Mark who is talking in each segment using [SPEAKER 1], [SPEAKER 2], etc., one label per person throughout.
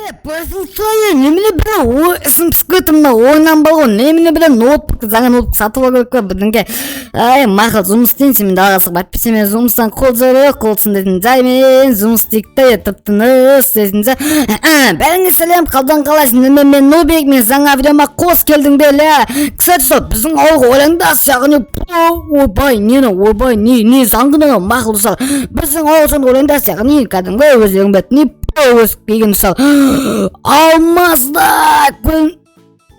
[SPEAKER 1] Послушай, немене бір ісім пісіп кетті, мына ойыннан бар ғой. Немене, бір ноутбук, жаңа ноутбук сатып алу керек қой бірдеңке. Ай, мақұл, жұмыс істейінші. Мен далаға шығып, әйтпесе мен жұмыстан қол жоқ, қол дейтін жаймен жұмыс істейік та, тып тыныш дейтін. Бәріңе сәлем, қалдан қалайсың? Неме, мен Нубик, мен жаңа видеома қош келдіңдер. Кстати, сол біздің ауылға ойлаңдаршы, яғни ойбай, нені, ойбай, не не заңғын анау. Мақұл, достар, біздің ауыл сонда ойлаңдаршы, яғни кәдімгі өздерің білетін не өсіп келген, достар, алмазда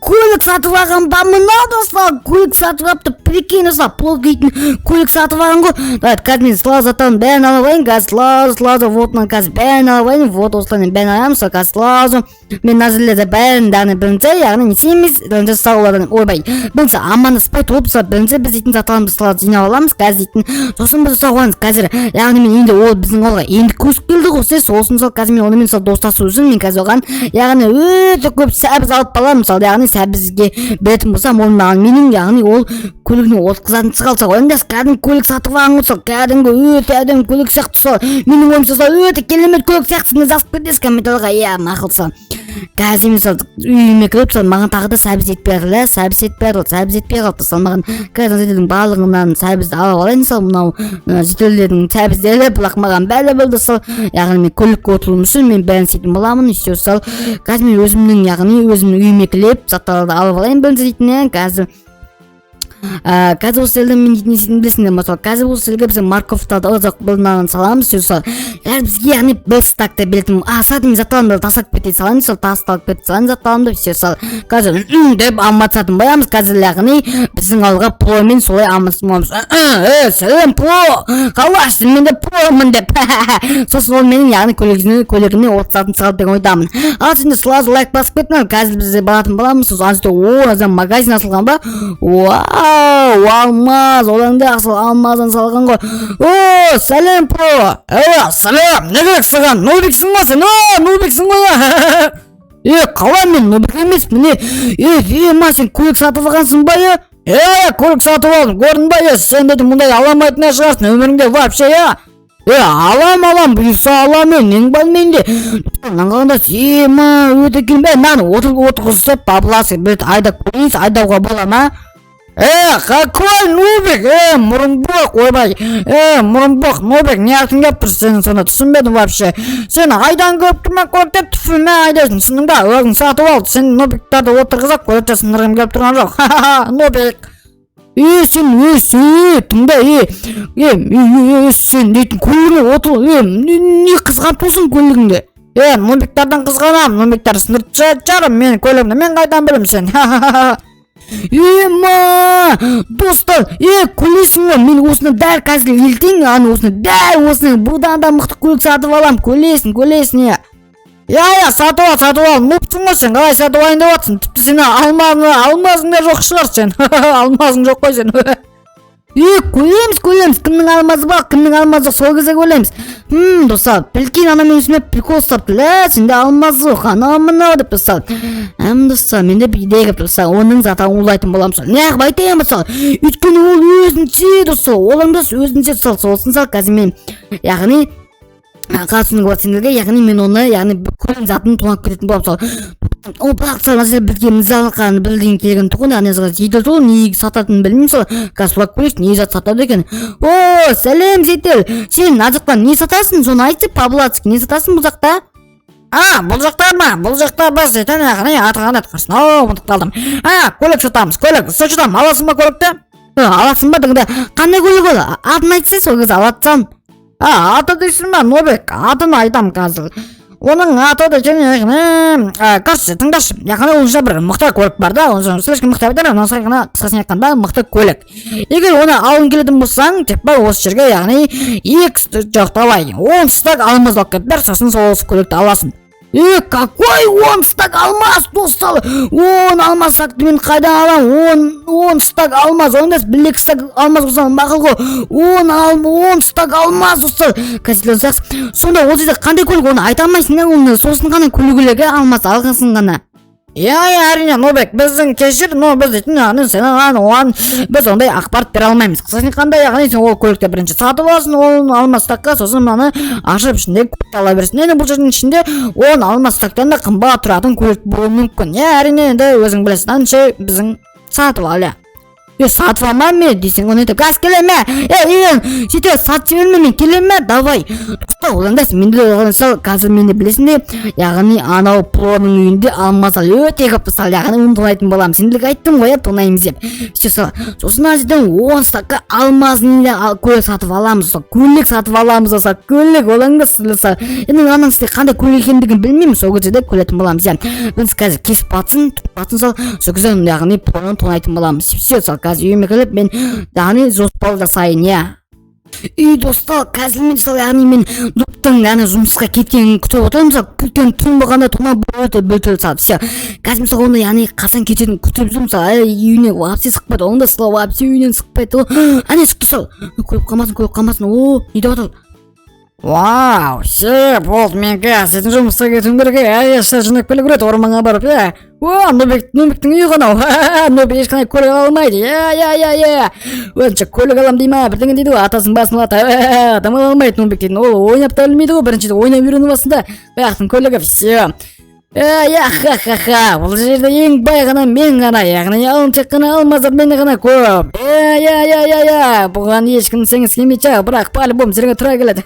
[SPEAKER 1] көлік сатып алған ба мынау? Достар, көлік сатып алыпты, прикинь, достар, пол дейтін көлік сатып алған ғой. Давайте, қазір мен сразу заттардың бәрін алып алайын. Қазір сразу вот мына, қазір бәрін алып алайын. Вот осылай мен бәрін аламын. Сол қазір сразу мен мына жерлерде бәрін, яғни бірінші, яғни не істейміз? Бірінші саулардан, ойбай, бірінші амандаспай тұрып, сол бірінші біз дейтін заттарымызды сразу жинап аламыз қазір дейтін. Сосын біз соған қазір, яғни мен енді, ол біздің ауылға енді көшіп келді ғой ше. Сосын сол қазір мен онымен сол достасу үшін мен қазір оған, яғни, өте көп сәбіз алып барамын. Мысалы, яғни сәбізге беретін болсам, ол маған менің, яғни, ол көлігіне отырғызатын шығар. Сол ойлаңдаршы, кәдімгі көлік сатып алған ғой. Сол кәдімгі өте әдемі көлік сияқты. Сол менің ойымша, сол өте керемет көлік сияқты. Сіздер жазып кетесіз комментарийға, иә. Мақұл, сол қазір мен сол үйіме кіріп, сол маған тағы да сәбіз жетпей жатыр, иә, сәбіз жетпей қалды, сәбіз жетпей қалды. Сол маған қазір жительдің барлығынан сәбізді алып алайын. Сол мынау жительдердің сәбіздері, бірақ маған бәрібір де. Сол, яғни, мен көлікке отыруым үшін мен бәрін істейтін боламын. Все, сол қазір мен өзімнің, яғни, өзімнің үйіме кіріп, заттарды алып алайын бірінші дейтін. Қазір қазір осы жерде мен не істейтінімді білесіңдер ма? Сол қазір осы жерге біз морковьтарды ұзақ мынаны саламыз. Сол қазір бізге, яғни, бір стакты беретін. А сәт, мен заттарымды тастап кете салайын. Сол тасталып кете салайын заттарымды. Все, сол қазір деп амандасатын боламыз. Қазір, яғни, біздің ауылға Промен солай амандасатын боламыз. Е, сәлем, Про, қалайсың? Мен де Промын деп. Сосын ол менің, яғни, көлігіне отыратын шығар деген ойдамын. Ал сендер сразу лайк басып кетіңдер. Қазір біз баратын боламыз. Сосын ана жерде, о, ана магазин ашылған ба? Вау, алмаз, одан да сол алмаздан салған ғой. О, сәлем, Про. Е, сәлем, не керек саған? Нубиксің ғой сен? О, нубиксің ғой. Е, қалай, мен нубик емеспін. Е, е, е, ма, сен көлік сатып алғансың ба? Е, е, көлік сатып алдым, көрдің ба? Е, сен дейтін мұндай ала алмайтын шығарсың өміріңде вообще. Е, е, алам, алам, бұйырса алам. Мен нең бар менде? Мынаны қараңдаршы, ема, өте екен. Мынаны отырғызып, бабаласы, бір айдап көрейінші, айдауға бола ма? Е, какой нубик? Е, мұрынбоқ, ойбай, е, мұрынбоқ нубик, не айтқың келіп тұр сенің? Сонда түсінбедім вообще. Сен айдан көріп тұрмын көлікте, түфі, мә, айдайсың, түсіндің ба? Өзің сатып ал. Сен нубиктарды отырғызып, көлікте сындырғым келіп тұрған жоқ. Нубик. Е, сен, е, сен, тыңда, е, е, е, е, сен дейтін көлігіңе отыр, е, не қызғанып тұрсың көлігіңде? Е, нубиктардан қызғанамын, нубиктар сындырып тастайтын шығар менің көлігімді, мен қайдан білемін сен? Ема, достар, е, күлесің ғой. Мен осыны дәл қазір, ертең ана осыны, дәл осыны, бұдан да мықты көлік сатып аламын. Күлесің, күлесің, е. Иә, иә, сатып ал, сатып ал. Нубсың ғой сен, қалай сатып алайын деп жатрсың? Тіпті сен алмазың да жоқ шығар сен, алмазың жоқ қой сен. Е, көреміз, көреміз, кімнің алмазы бар, кімнің алмазы жоқ, сол кезде көреміз. Достар, прикинь, ана менің үстіме прикол ұстапты лә, сенде алмаз жоқ, анау мынау деп. Достар, достар, менде бір идея келіп, достар, оның затын улайтын боламын. Сол неғып айтайын, достар? Өйткені ол өзінше, достар, олаңдас өзінше. Сол сосын сол қазір мен, яғни, қалай болады сендерге, яғни, мен оны, яғни, бүкіл затын тонап кететін боламын. Сол ол, бірақ сол мына жерде бізге мызалқан бірдеңе келген тұғын, ана жаққа жедел тұғын, не сататынын білмеймін. Сол қазір сұрап көрейікші, не зат сатады екен. О, сәлем, жедел, сен мына жақта не сатасың, соны айтшы по-братски, не сатасың бұл жақта? А, бұл жақта ма? Бұл жақта біз дейтін, яғни, аты қандай еді? Ау, ұмытып қалдым. А, көлік сатамыз, көлік. Сочидан аласың ба көлікті? Аласың ба дегенде, қандай көлік ол? Атын айтса, сол кезде алатсам. А, аты дейсің ба, Нобек? Атын айтам қазір. Оның аты деген, яғни, короче, тыңдашы, яғни, онша бір мықты көлік бар да, онша слишком мықты деп айтамын, ғана қысқасын айтқанда, мықты көлік. Егер оны алғың келетін болсаң, типа, осы жерге, яғни, екі, жоқ, давай, 10 стак алмаз алып келіп бер, сосын сол көлікті аласың. Е, какой 10 стак алмаз? Достар, 10 алмаз стакты мен қайдан аламын? 10 стак алмаз, онда бір екі стак алмаз болса, мақұл ғой. 10 стак алмаз, достар, қазір жақсы. Сонда ол жерде қандай көлік, оны айта алмайсың да оны. Сосын қандай көлік, алмаз алғансың ғана. Иә, әрине, Нубек, біздің кешір, но біз дейтін, яғни сен оған біз ондай ақпарат бере алмаймыз. Сен қандай, яғни сен ол көлікті бірінші сатып аласың, он алмас стакқа, сосын мынаны ашып, ішінде көлік ала бересің. Енді бұл жердің ішінде 10 алмас стактан да қымбат тұратын көлік болуы мүмкін. Иә, әрине, енді өзің білесің, анша біздің сатып ал, иә. Е, сатып алмаймын мен десең, оны газ келе ме? Е, е, сөйтіп сатып жіберме, мен келемін ме? Давай. Тоқта, ойлаңдаршы, менде де сол қазір менде, білесің де, яғни анау Плоның үйінде алмаз өте көп мысалы, яғни оны тонайтын боламын. Сендерге айттым ғой, иә, тонаймыз деп. Все, сол. Сосын ана жерден 10 стакқа алмаз көлік сатып аламыз, сол көлік сатып аламыз, сол көлік, ойлаңдаршы, сол. Енді ананың сізге қандай көлік екендігін білмеймін, сол кезде де көретін боламыз, иә. Біз қазір кесіп батсын, батсын, сол кезде, яғни Плоны тонайтын боламыз. Все, сол қазір үйіме келіп, мен, яғни, жоспар жасайын, иә. Үй, достар, қазір мен сол, яғни мен Нубтың, яғни, жұмысқа кеткенін күтіп отырмын. Мысалы, күткен түн болғанда тонап өте бөтел салып. Все, қазір, мысалы, оны, яғни, қашан кететінін күтіп жүрмін. Мысалы, үйіне вообще шықпайды, онда сол вообще үйінен шықпайды ғой. Әне, шықты сол, көріп қалмасын, көріп қалмасын. О, не деп жатыр? Вау, все, болды, мен қазір жұмысқа кетуім керек, иә, жинап келу керек орманға барып, иә. О, Нубек, Нубектің үйі ғой анау. Нубек ешқандай көлік ала алмайды, иә. Өзінше көлік аламын дей ма, бірдеңе дейді ғой, атасының басын алады, адам ала алмайды Нубек дейтін, ол ойнап та білмейді ғой, біріншіден ойнап үйреніп алсын да, баяқтың көлігі, все. Иә, ха ха ха, бұл жерде ең бай ғана мен ғана, яғни тек қана алмаздар менде ғана көп. Иә, иә, иә, иә, бұған ешкім сенгісі келмейді шығар, бірақ по-любому сендерге тура келеді.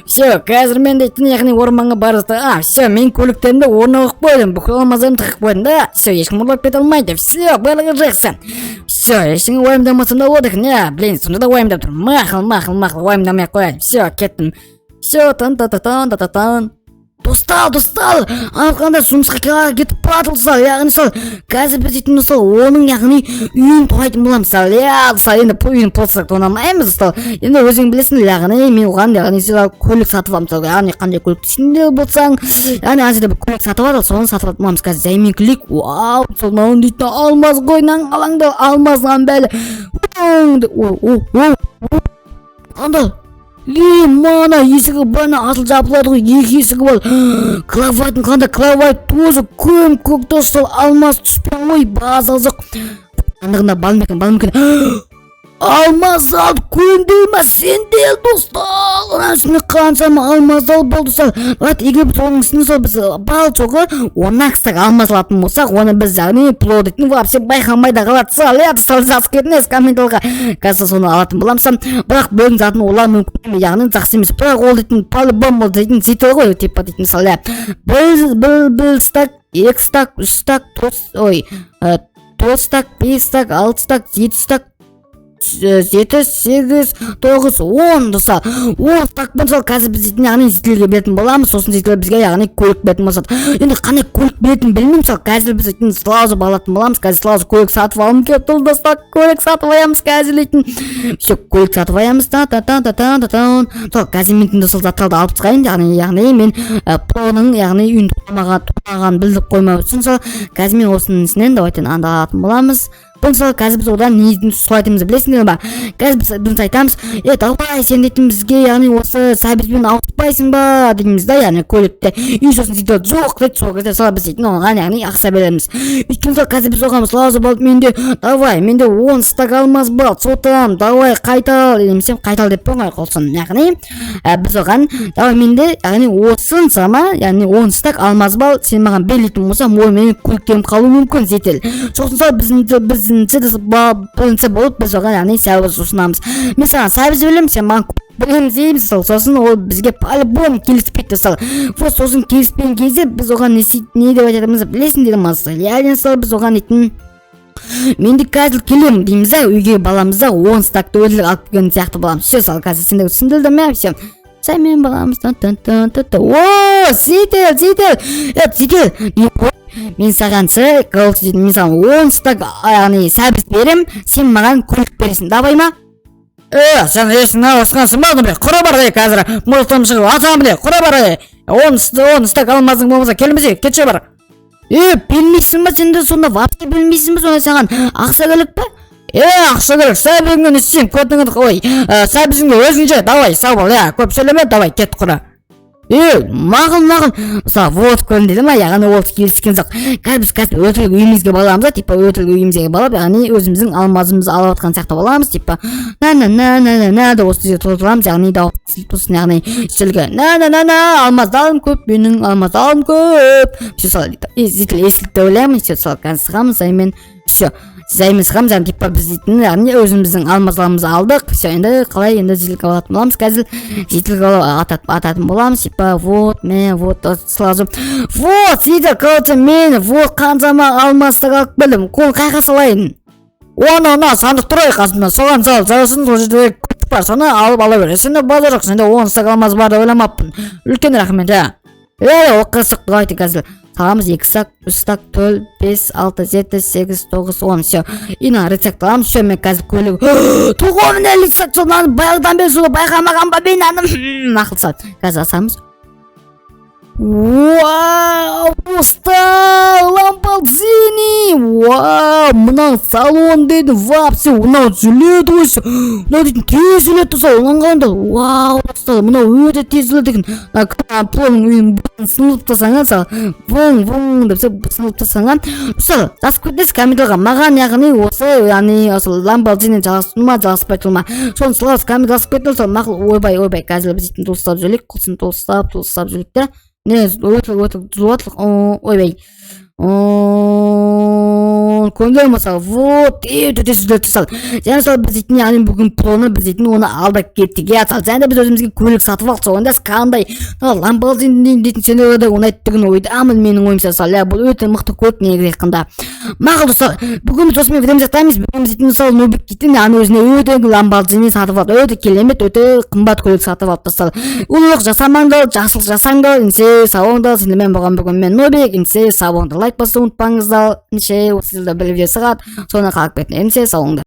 [SPEAKER 1] Все, қазір мен дейтін, яғни, орманға бара, а, все, мен көліктерімді орнына қойып қойдым, бүкіл алмаздарымды тығып қойдым да, все, ешкім ұрлап кете алмайды, все, барлығы жақсы. Все, ештеңе уайымдамасам да болады екен, иә, блин, сонда да уайымдап тұрмын. Мақұл, мақұл, мақұл, уайымдамай ақ қояйын. Все, кеттім. Все, тан та та тан та та тан. Достар, достар, анау жұмысқа кетіп барады, достар, яғни сол қазір біз дейтін, достар, оның, яғни, үйін тонайтын боламыз, мысалы, иә, достар. Енді үйін просто тонамаймыз, достар, енді өзің білесің, яғни мен оған, яғни, сол көлік сатып аламын, мысалы, яғни қандай көлік сенде болсаң, яғни ана жерде бір көлік сатып алады, соны сатып алатын боламыз. Қазір жаймен келейік. Вау, сол мынау дейтін алмаз ғой, мынаның алаңда алмаз бәрі. О, о, о, анда. Е, мана есігі бана ашылып жабылады ғой, екі есігі бар. Кроватың қандай, кровать тоже көм көк, достар, алмаз түспен ғой, базар жоқ. Андығында бар ма екен, бар ма екен? Алмаз алып көнді ма сенде, достар? Ананың үстінде қаншама алмаз алып болды, достар. Давайте, егер біз оның үстіне сол біз бал жоғы 10 стак алмаз алатын болсақ, оны біз, яғни, Пло дейтін вообще байқамай да қалады. Сол, иә, достар, жазып кетіңіз комментарийға. Қазір соны алатын боламыз. Бірақ бөлім затын олар мүмкін, яғни, жақсы емес. Бірақ ол дейтін по-любому ол дейтін жетеді ғой, типа дейтін, мысалы, иә. Бір стак, екі стак, үш стак, төрт, ой, төрт стак, бес стак, алты стак, жеті стак, жеті, сегіз, тоғыз, 10, достар, 10 стак. Мысалы, қазір біз дейтін, яғни, жителге беретін боламыз. Сосын житель бізге, яғни, көлік беретін болса, енді қандай көлік беретінін білмеймін. Мысалы, қазір біз дейтін сразу алатын боламыз. Қазір сразу көлік сатып алғым келіп тұр, достар. Көлік сатып аламыз қазір дейтін. Все, көлік сатып аламыз. Та та та та та та та. Сол қазір мен сол заттарды алып шығайын, яғни мен Проның, яғни, үйін тонамағанын білдіріп қоймау үшін. Сол қазір мен осының ішінен, давайте, анда алатын боламыз. Бұл, мысалы, қазір біз одан не сұрайтынымызды білесіңдер ма? Қазір біз айтамыз: «Е, давай, сен дейтін бізге, яғни, осы сәбізбен ауыспайсың ба?» — дейміз да, яғни, көлікті. И сосын сөйтеді: «Жоқ», — дейді. Сол кезде сол біз дейтін оған, яғни, ақша береміз. Өйткені сол қазір біз оған сразу болып: «Менде, давай, менде 10 стак алмаз бар, сотам, давай, қайта ал», немесе «қайта ал» деп қой болсын. Яғни, біз оған: «Давай, менде, яғни, осыншама, яғни, 10 стак алмаз бар, сен маған бер», — дейтін болсам, ол менің көліктеніп қалуы мүмкін жедел. Сосын сол біздің бірінші болып біз оған, яғни, сәбіз ұсынамыз. «Мен саған сәбіз беремін, сен маған береміз», — дейміз. Сол сосын ол бізге по-любому келіспейді, достар. Вот сосын келіспеген кезде біз оған не деп айтатынымызды білесіңдер ма? Яғни, сол біз оған дейтін: «Мен де қазір келемін», — дейміз да, үйге баламыз да, 10 стакты өтірік алып келген сияқты боламыз. Все, сол қазір сендерге түсіндірдім, иә. Все, сәлем, баламыз. О, житель, житель, е, житель, не? Мен саған ше, короче, мен саған 10 стак, яғни, сәбіз беремін, сен маған көлік бересің, давай ма? Е, сен есіңнен ауысқансың ба, бля? Құра бар, ей, қазір мылтығым шығып атамын, бля, құра бар, ей. 10 стак алмазың болмаса, келмесе, кетші бар. Е, білмейсің ба сен де сонда, вообще білмейсің ба сонда? Саған ақша керек па? Е, ақша керек, сәбізіңе не істеймін, көтіңді, ой, сәбізіңді өзің же, давай, сау бол, иә, көп сөйлеме, давай, кет, құра. Е, мақұл, мақұл. Мысалы, вот, көрінді ма? Яғни ол келіскен жоқ. Қазір біз қазір өтірік үйімізге барамыз да, типа өтірік үйімізге барып, яғни өзіміздің алмазымызды алып жатқан сияқты боламыз, типа на на на на на на деп осы жерде тұрамыз, яғни дауыс, яғни үстелге на на на на, алмаздарым көп, менің алмаздарым көп. Все, сол зритель естілді деп ойлаймын. Все, сол қазір шығамыз жаймен, все, жаймен шығамыз. Яғни типа біз дейтін, яғни өзіміздің алмаздарымызды алдық. Все, енді қалай, енді зрительге алатын боламыз, қазір зрительге ататын боламыз, типа вот мен, вот, сразу вот зритель, короче, мен вот қаншама алмазды алып келдім, оны қай жаққа салайын? Оны ана сандық тұр ғой қасымда, соған сал. Сосын сол жерде күтіп бар, соны алып ала бер. Сенде базар жоқ, сенде 10 стак алмаз бар деп ойламаппын. Үлкен рахмет. Иә, е, ол қызық. Давайте қазір саламыз: екі стак, үш стак, төрт, бес, алты, жеті, сегіз, тоғыз, 10. Все, и мына рецепт аламыз. Все, мен қазір көлік туға міне рецепт, сол мынаны баяғыдан бері соны байқамаған ба мен аны? Мақұл, сал, қазір асамыз. Вау, достар, Ламборджини! Вау, мынау салон деді, вообще, мынау жүреді ғой, мынау дейтін тез жүреді, достар, оған қарағанда, вау, достар, мынау өте тез жүреді екен. Мына Проның үйін сынып тастаған, мысалы, вың вың деп сынып тастаған. Достар, жазып кетіңіз комментарийға маған, яғни осы, яғни осы Ламборджини жалғасты ма, жалғаспай тұр ма, соны сразу коммент жазып кетіңіз. Мақұл. Ойбай, ойбай, қазір біз дейтін дұрыстап жүрейік, құлсын, дұрыстап, дұрыстап жүрейік те. Не, өтірік, өтірік жұлып жатырық. Ойбай, көңіл, мысалы, вот, өте тез жүреді, мысалы. Және мысалы біз дейтін, яғни бүгін Проны біз дейтін оны алдап кеттік, иә. Мысалы, және де біз өзімізге көлік сатып алдық. Сонда қандай Ламборджини дейтін сендерге де ұнайды деген ойдамын, менің ойымша, мысалы, иә, бұл өте мықты көлік негізі айтқанда. Мақұл, достар, бүгін біз осымен видеомызды аяқтаймыз. Бүгін біз дейтін, мысалы, Нубик дейтін, яғни өзіне өте Ламборджини сатып алды, өте керемет, өте қымбат көлік сатып алды. Достар, ұлылық жасамаңдар, жақсылық жасаңдар. Ендеше, сау болыңдар. Сендермен болған бүгін мен, Нубик. Ендеше, сау болыңдар, лайк басуды ұмытпаңыздар. Ендеше, осы жылда бір видео шығады, соны қалып кетіңдер. Ендеше, сау болыңдар.